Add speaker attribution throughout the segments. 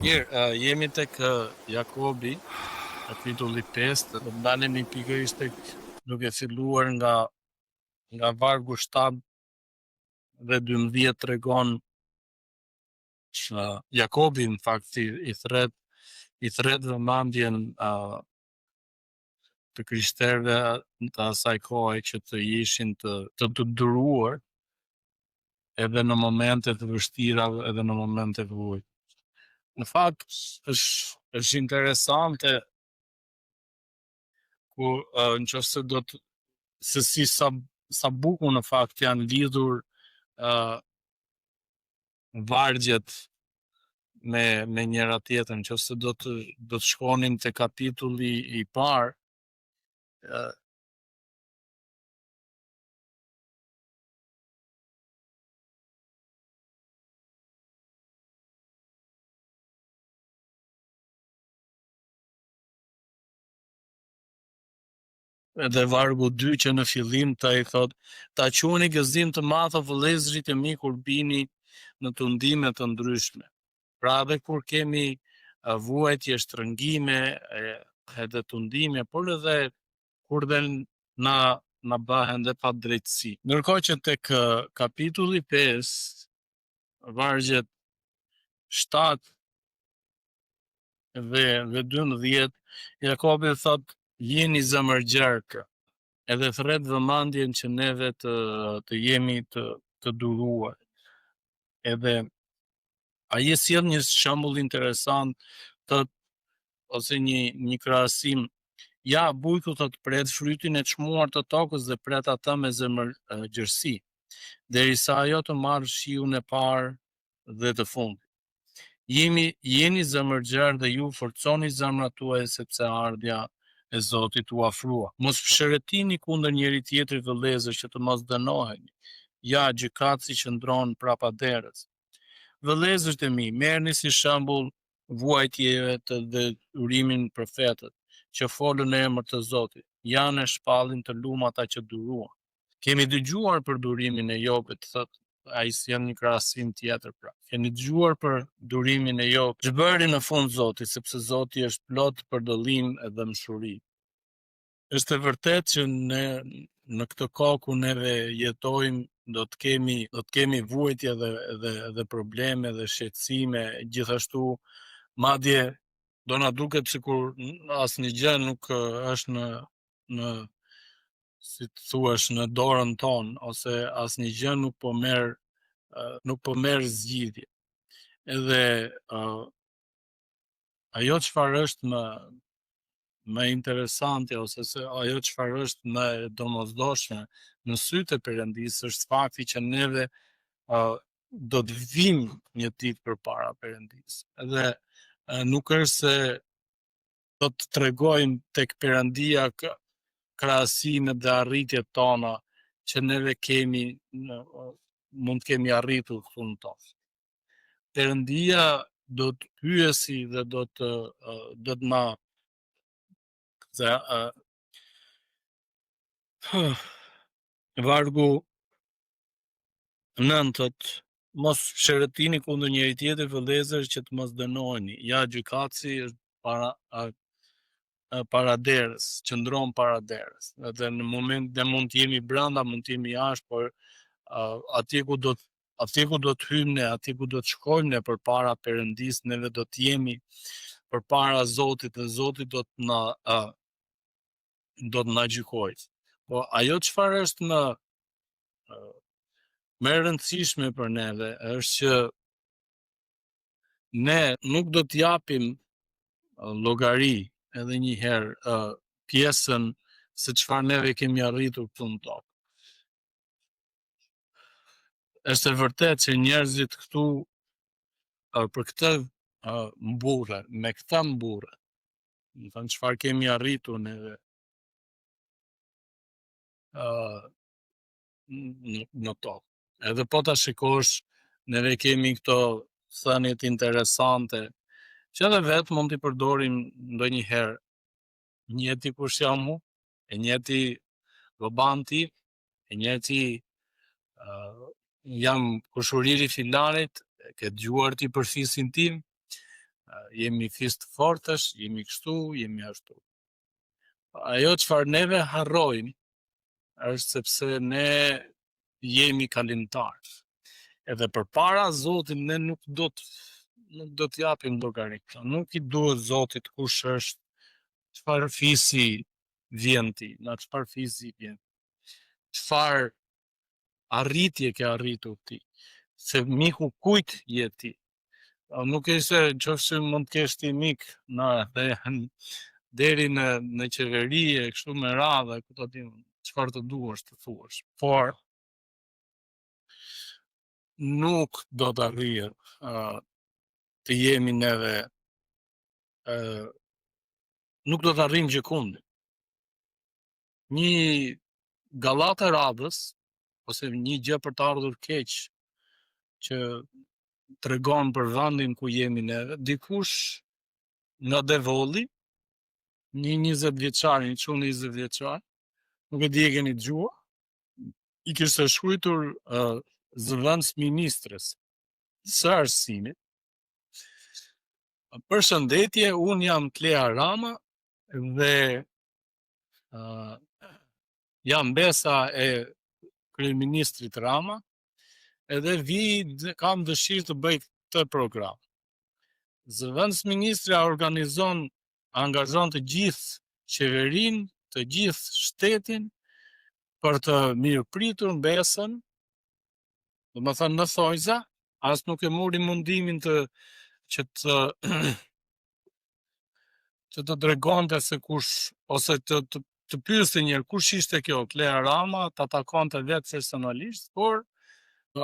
Speaker 1: Mirë, uh, jemi tek Jakobi, kapitulli 5, do të ndalemi pikërisht tek duke filluar nga nga vargu 7 dhe 12 tregon uh, Jakobi në fakt i, i thret i thret vëmendjen uh, të krishterëve të asaj kohe që të ishin të të, të duruar edhe në momente të vështira edhe në momente të vuajtjes. Në fakt është është interesante ku uh, në qoftë se do të se si sa sa bukur në fakt janë lidhur uh, vargjet me me njëra tjetrën, në qoftë se do të do të shkonim te kapitulli i parë, uh, Edhe vargu 2 që në fillim të i thot, ta quani gëzim të madh o vëllezërit e mi kur bini në tundime të ndryshme. Pra edhe kur kemi vuajtje, shtrëngime, edhe tundime, por edhe kur dhe na na bëhen dhe padrejtësi. Ndërkohë që tek kapitulli 5, vargjet 7 dhe dhe 12, Jakobi thot jeni zemërgjerë edhe thret vëmendjen që neve të të jemi të të duruar. Edhe ai e sjell një shembull interesant të ose një një krahasim Ja, bujku thotë pret frytin e çmuar të tokës dhe pret atë me zemërgjerësi, derisa ajo të marrë shiun e parë dhe të fundit. Jemi jeni zemërgjerë dhe ju forconi zemrat tuaja sepse ardhja e Zotit u afrua. Mos psherëtini kundër njëri tjetrit vëllezër që të mos dënoheni. Ja, gjykatësi qëndron prapa derës. Vëllezërit e mi, merrni si shembull vuajtjet dhe durimin profetët, që folën në emër të Zotit. Janë e shpallin të lum ata që duruan. Kemi dëgjuar për durimin e Jobit, thot ai sjell një krahasim tjetër pra. Keni dëgjuar për durimin e Jobit. Ç'bëri në fund Zoti, sepse Zoti është plot përdëllim e dhembshuri. Është e vërtetë që ne në këtë kohë ku neve jetojmë do të kemi do të kemi vuajtje dhe dhe dhe probleme dhe shqetësime, gjithashtu madje do na duket sikur asnjë gjë nuk është në në si të thuash në dorën tonë ose asnjë gjë nuk po merr nuk po merr zgjidhje. Edhe uh, ajo çfarë është më më interesante ose se ajo çfarë është më e domosdoshme në sytë e Perëndisë është fakti që neve uh, do të vijmë një ditë përpara Perëndisë. Edhe uh, nuk është se do të tregojmë tek Perëndia krahasimet dhe arritjet tona që neve kemi në, mund të kemi arritur këtu në tokë. Perëndia do të pyesi dhe do të do të na dhe uh, vargu 9 thotë mos psherëtini kundër njëri tjetrit vëllezër që të mos dënoheni. Ja gjykatësi është para a, para derës, qëndron para derës. Dhe në moment ne mund të jemi brenda, mund të jemi jashtë, por uh, atje ku do të atje ku do të hyjmë ne, atje ku do të shkojmë ne përpara Perëndisë, neve do të jemi përpara Zotit dhe Zoti do të na uh, do të na gjykojë. Po ajo çfarë është më më e rëndësishme për neve është që ne nuk do të japim llogari edhe një herë uh, pjesën se çfarë neve kemi arritur këtu në tokë. Është e vërtetë që njerëzit këtu uh, për këtë uh, mburren, me këtë mburren. Domethënë çfarë kemi arritur neve uh, në, në tokë. Edhe po ta shikosh, neve kemi këto thëniet interesante, që edhe vetë mund t'i përdorim ndonjëherë. Njeh ti kush jam u, e njeh ti babanë tim, e njeh ti uh, jam kushëriri i filanit, e ke dëgjuar ti për fisin tim. Jemi fis të fortësh, jemi kështu, jemi ashtu. Ajo çfarë neve harrojmë është sepse ne jemi kalimtarë. Edhe përpara Zotit ne nuk do të nuk do të japim llogari. Nuk i duhet Zotit kush është, çfarë fisi vjen ti, nga çfarë fisi vjen. Çfarë arritje ke arritur ti, se miku kujt je ti. Nuk e se qoftë se mund të kesh ti mik në dhe deri në në qeveri e kështu me radhë, ku ta di unë, çfarë të duash të thuash. Por nuk do të arrijë uh, të jemi neve uh, nuk do të arrijmë gjëkundi. Një gallatë e radhës ose një gjë për të ardhur keq që tregon për vendin ku jemi neve, dikush nga Devolli, një 20 vjeçar, një çun 20 vjeçar, nuk e di e keni dëgjuar, i kishte shkruar uh, zëvendës ministres së arsimit. Përshëndetje, unë jam Klea Rama dhe uh, jam mbesa e kryeministrit Rama edhe vi kam dëshirë të bëj këtë program. Zëvendës ministrja organizon, angazhon të gjithë qeverinë, të gjithë shtetin për të mirëpritur mbesën, domethënë në thonjza, as nuk e mori mundimin të që të që të tregonte se kush ose të të, të pyeste një herë kush ishte kjo Klea Rama, ta takonte vetë personalisht, por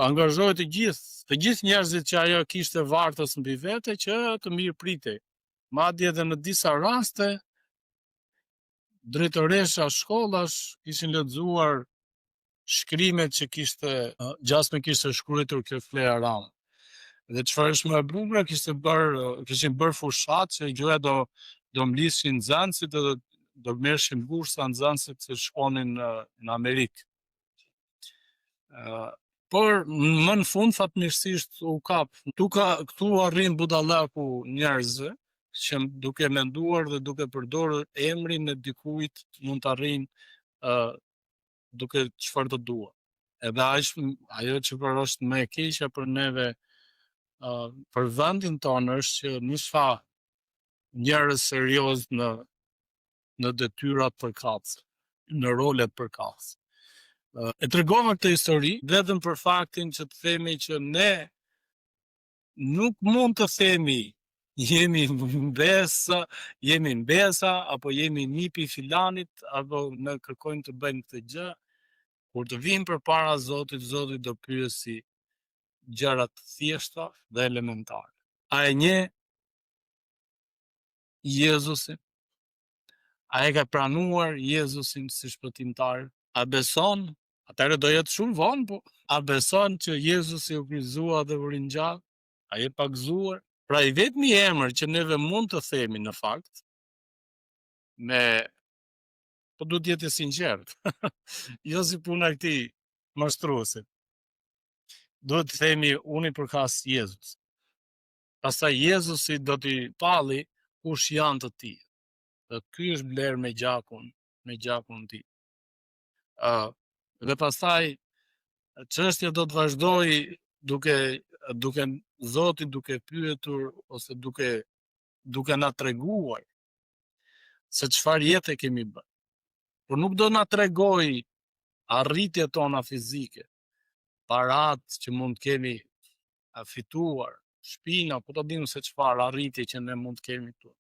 Speaker 1: angazhoi të gjithë, të gjithë njerëzit që ajo kishte vartës mbi vete që të mirëpritej. Madje edhe në disa raste drejtoresha shkollash kishin lexuar shkrimet që kishte gjasme kishte shkruar kjo Klea Rama. Dhe çfarë është më e bukur, kishte bërë kishin bërë fushatë që gjoja do do mblidhshin nxënësit edhe do merrshin bursa nxënësit që shkonin në, në Amerikë. Uh, por më në fund fatmirësisht u kap. Këtu ka këtu arrin budallaku njerëzve që duke menduar dhe duke përdorur emrin e dikujt mund të arrijnë uh, duke çfarë të duan. Edhe aq ajo që për është më e keqja për neve uh, për vendin tonë është që nuk ka njerëz serioz në në detyrat përkatëse, në rolet përkatëse. Uh, e tregova këtë histori vetëm për faktin që të themi që ne nuk mund të themi jemi mbesa, jemi mbesa apo jemi nipi i filanit apo ne kërkojmë të bëjmë këtë gjë. Kur të vijmë përpara Zotit, Zoti do pyesi gjëra të thjeshta dhe elementare. A e njeh Jezusin? A e ka pranuar Jezusin si shpëtimtar? A beson? Atëherë do jetë shumë vonë, po a beson që Jezusi u kryqëzua dhe u ringjall? A je pagëzuar? Pra i vetmi emër që neve mund të themi në fakt, me po duhet të jetë i sinqert. jo si puna e këtij mashtruesit. Duhet të themi unë i përkas Jezus. Pastaj Jezusi do t'i palli kush janë të tij. Dhe ky është blerë me gjakun, me gjakun tij. Uh, dhe pastaj çështja do të vazhdojë duke duke Zoti duke pyetur ose duke duke na treguar se çfarë jete kemi bërë. Por nuk do na tregojë arritjet tona fizike, parat që mund të kemi fituar, shpina, ku ta dimë se çfarë arritje që ne mund të kemi këtu.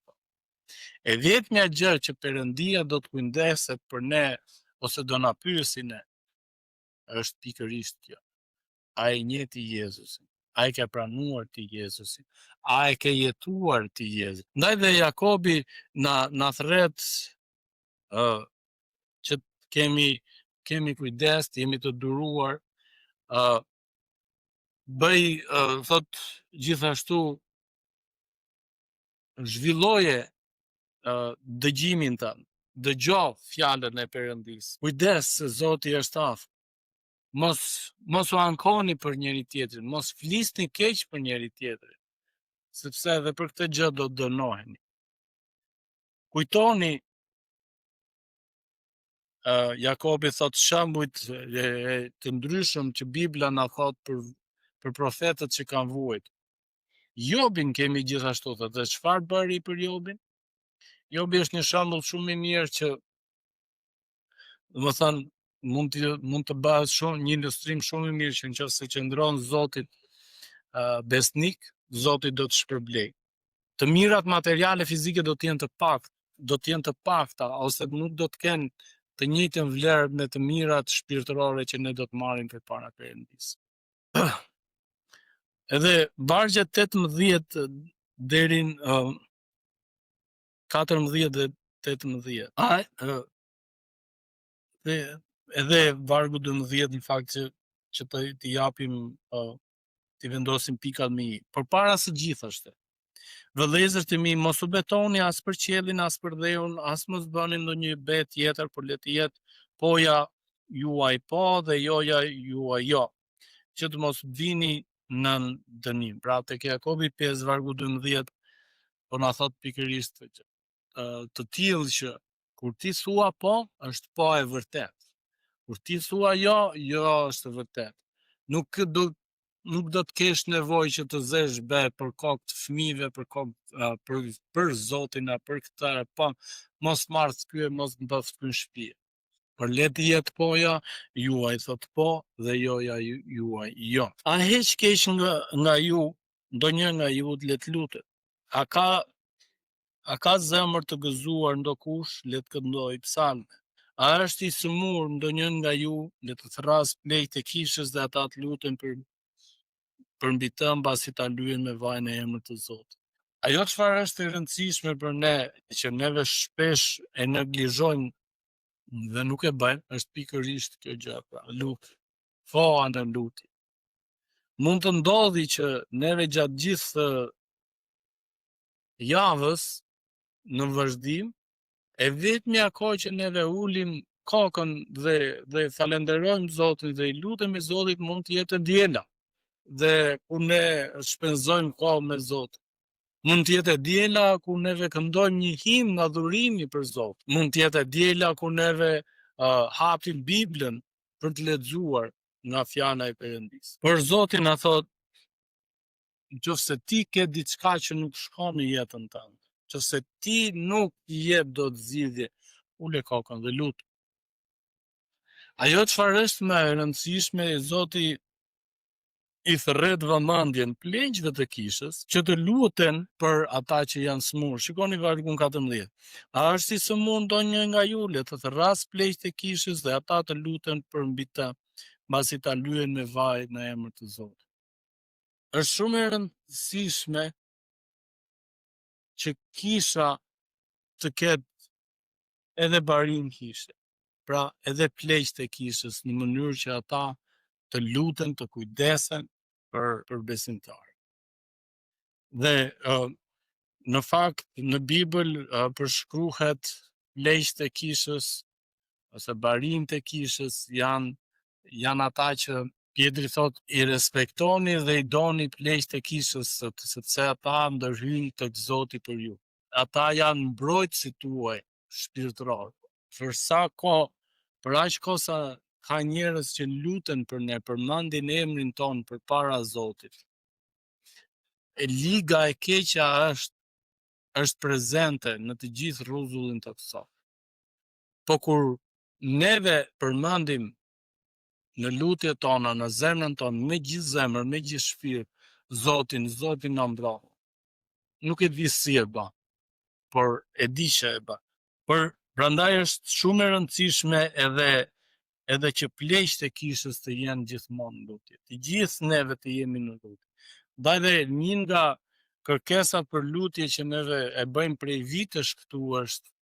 Speaker 1: E vetmja gjë që Perëndia do të kujdeset për ne ose do na pyesi ne është pikërisht kjo. A e njeh ti Jezusin? A e ke pranuar ti Jezusin? A e ke jetuar ti Jezusin? Ndaj dhe Jakobi na na thërret ë uh, që kemi kemi kujdes, të jemi të duruar, ë uh, bëj uh, thot gjithashtu zhvilloje uh, dëgjimin tënd, dëgjo fjalën e Perëndisë. Kujdes se Zoti është afër. Mos mos u ankoni për njëri tjetrin, mos flisni keq për njëri tjetrin. Sepse edhe për këtë gjë do të dënoheni. Kujtoni uh, Jakobi thotë shembujt të ndryshëm që Bibla na thotë për për profetët që kanë vuajtur. Jobin kemi gjithashtu thotë, dhe çfarë bëri për Jobin? Jobi është një shembull shumë i mirë që domethënë mund të mund të bëhet shumë një ilustrim shumë i mirë që nëse qëndron Zotit uh, besnik, Zoti do të shpërblejë. Të mirat materiale fizike do të jenë të pakta, do të jenë të pakta ose nuk do të kenë të njëjtën vlerë me të mirat shpirtërore që ne do të marrim përpara Perëndisë. Edhe vargjet 18 deri në uh, 14 dhe 18. A uh, dhe edhe vargu 12 në fakt që që të, të japim uh, t'i vendosim pikat me i. Por para së gjithash, Vëllezër të mi, mos u betoni as për qiellin, as për dheun, as mos bëni ndonjë be tjetër, por le të jetë poja juaj po dhe joja juaj jo, që të mos vini nën dënim. Pra tek Jakobi 5 vargu 12 po na thot pikërisht këtë gjë. Të tillë që kur ti thua po, është po e vërtet. Kur ti thua jo, jo është e vërtet. Nuk do nuk do të kesh nevojë që të zesh be për kokë të fëmijëve, për kokë për për Zotin a për këtë, po mos marr ky, mos më bëft ky në shtëpi. Por le të jetë poja juaj thot po dhe joja juaj jo. A heq keq nga nga ju, ndonjë nga ju le të lutet. A ka A ka zemër të gëzuar ndokush, le të këndojë psalme. A është i sëmurë ndonjë nga ju, le të thërrasë pleqtë e kishës dhe ata të luten për përmbi të mbasi ta lyejnë me vaj në emër të Zotit. Ajo çfarë është e rëndësishme për ne, që neve shpesh e neglizhojmë dhe nuk e bëjmë, është pikërisht kjo gjë, pra lut, koha në lutje. Mund të ndodhi që neve gjatë gjithë javës në vazhdim, e vetmja kohë që neve ulim kokën dhe dhe falenderojmë Zotin dhe i lutemi Zotit mund të jetë e diela. Dhe kur ne shpenzojmë kohë me Zotin. Mund të jetë e diela kur neve këndojmë një himn adhurimi për Zotin. Mund të jetë e diela kur neve uh, hapim Biblën për të lexuar nga fjala e Perëndisë. Por Zoti na thotë Në qoftë se ti ke diçka që nuk shkon në jetën tënde, në qoftë se ti nuk i jep dot zgjidhje, ule kokën dhe lutu. Ajo çfarë është më e rëndësishme, Zoti i thërret vëmendjen pleqve të kishës që të luten për ata që janë sëmurë. Shikoni vargun 14. A është i sëmurë ndonjë nga ju, le të thërrasë pleqtë e kishës dhe ata të luten përmbi të, mbasi ta lyejnë me vaj në emër të Zotit. Është shumë e rëndësishme që kisha të ketë edhe barin kishe, pra edhe pleqtë e kishës në mënyrë që ata të luten, të kujdesen për për besimtarët. Dhe uh, në fakt në Bibël uh, përshkruhet pleqtë e kishës ose barinjtë e kishës janë janë ata që Pjetri thotë i respektoni dhe i doni pleqtë e kishës sepse ata ndërhyjnë tek Zoti për ju. Ata janë mbrojtësit tuaj shpirtëror. Për sa kohë, për aq kohë sa ka njerëz që luten për ne, përmendin emrin tonë përpara Zotit. E liga e keqja është është prezente në të gjithë rruzullin tokësor. Po kur neve përmendim në lutjet tona, në zemrën tonë, me gjithë zemër, me gjithë shpirt, Zotin, Zoti na mbron. Nuk e di si e bën, por e di që e bën. Por prandaj është shumë e rëndësishme edhe edhe që pleqtë e kishës të jenë gjithmonë në lutje. Të gjithë neve të jemi në lutje. Ndaj dhe një nga kërkesat për lutje që neve e bëjmë prej vitesh këtu është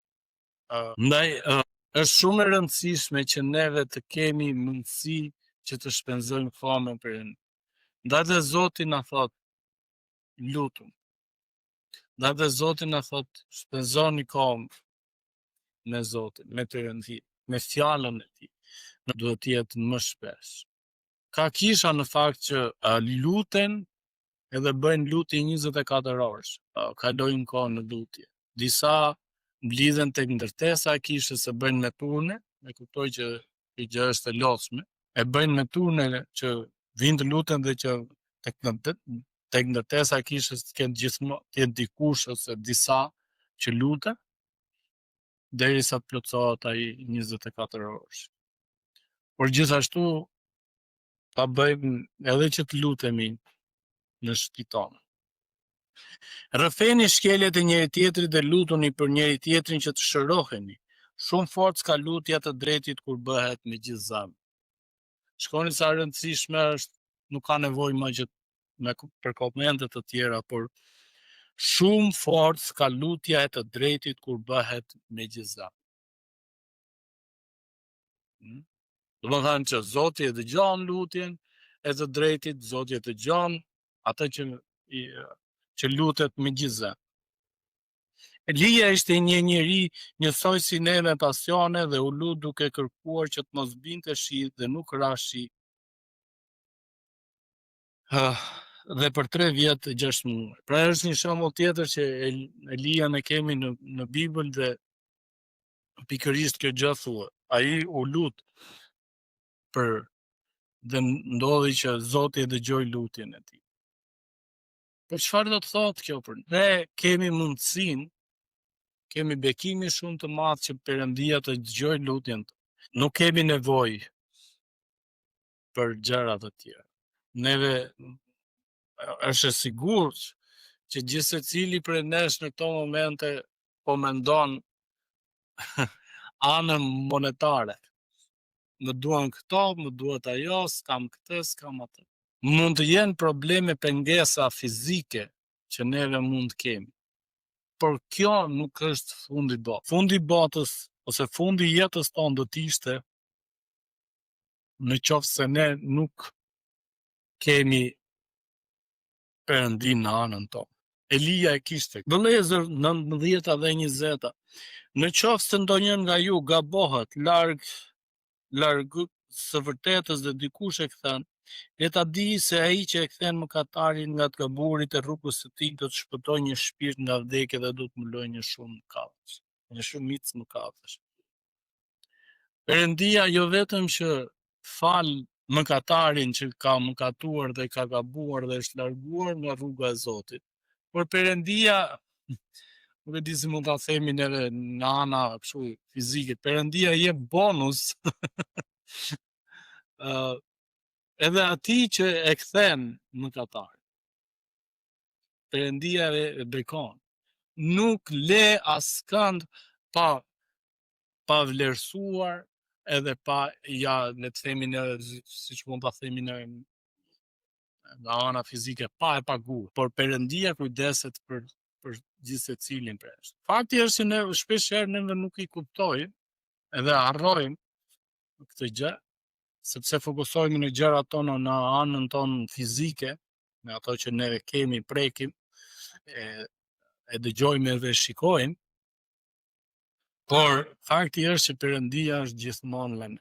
Speaker 1: uh, ndaj uh, është shumë e rëndësishme që neve të kemi mundësi që të shpenzojmë kohë me Perëndinë. Ndaj dhe Zoti na thot lutum. Ndaj dhe Zoti na thot shpenzoni kohë me Zotin, me Perëndinë, me fjalën e tij. Duhet të jetë më shpesh. Ka kisha në fakt që uh, luten edhe bëjnë lutje 24 orësh, kalojnë kohë në lutje. Disa mblidhen tek ndërtesa e kishës e bëjnë me turne, e kuptoj që kjo gjë është e lodhshme, e bëjnë me turne që vinë të luten dhe që tek tek ndërtesa e kishës të kenë gjithmonë të jetë dikush ose disa që luten derisa të plotësohet ai 24 orësh. Por gjithashtu ta bëjmë edhe që të lutemi në shtëpi tonë. Rrëfeni shkeljet e njëri tjetrit dhe lutuni për njëri tjetrin që të shëroheni. Shumë forcë ka lutja e të drejtit kur bëhet me gjithë zemër. Shikoni sa e rëndësishme është, nuk ka nevojë më që me për komente të tjera, por shumë forcë ka lutja e të drejtit kur bëhet me gjithë zemër. Hmm? Do të thënë që Zoti e dëgjon lutjen e të drejtit, Zoti e dëgjon atë që i, që lutet me gjithë zemër. Elia ishte një njeri njësoj si ne me pasione dhe u lut duke kërkuar që të mos binte shi dhe nuk ra shi. Dhe për 3 vjet e 6 muaj. Pra është një shembull tjetër që Elian e kemi në në Bibël dhe pikërisht kjo gjë thuhet. Ai u lut për dhe ndodhi që Zoti e dëgjoi lutjen e tij. Por çfarë do të thotë kjo për ne? Ne kemi mundësinë, kemi bekimin shumë të madh që Perëndia të dëgjojë lutjen tonë. Nuk kemi nevojë për gjëra të tjera. Neve është e sigurt që gjithsecili prej nesh në këto momente po mendon anën monetare. Më duan këto, më duhet ajo, s'kam këtë, s'kam atë. Mund të jenë probleme pengesa fizike që neve mund të kemi. Por kjo nuk është fundi i botës. Fundi i botës ose fundi i jetës tonë do të ishte në qoftë se ne nuk kemi Perëndin në anën tonë. Elia e kishte. Vëllezër, 19 dhe 20. Në qoftë se ndonjë nga ju gabohet larg larg së vërtetës dhe dikush e kthen, le ta dijë se ai që e kthen mëkatarin nga të gabuarit e rrugës së tij do të shpëtojë një shpirt nga vdekja dhe do të mbulojë një shumë mëkatesh, një shumicë mëkatesh. Perëndia jo vetëm që fal mëkatarin që ka mëkatuar dhe ka gabuar dhe është larguar nga rruga e Zotit, por Perëndia nuk e di si mund ta themi neve nga ana kështu fizike, Perëndia jep bonus ë edhe atij që e kthen mëkatarin. Perëndia e bekon. Nuk le askënd pa pa vlerësuar edhe pa ja le të themi ne siç mund ta themi ne nga ana fizike pa e paguar, por Perëndia kujdeset për për gjithsecilin prej nesh. Fakti është që ne shpesh herë neve nuk i kuptojmë edhe harrojmë këtë gjë, sepse fokusohemi në gjërat tona në anën tonë fizike, në ato që ne kemi, prekim, e, e dëgjojmë edhe shikojmë, por fakti është që Perëndia është gjithmonë me ne.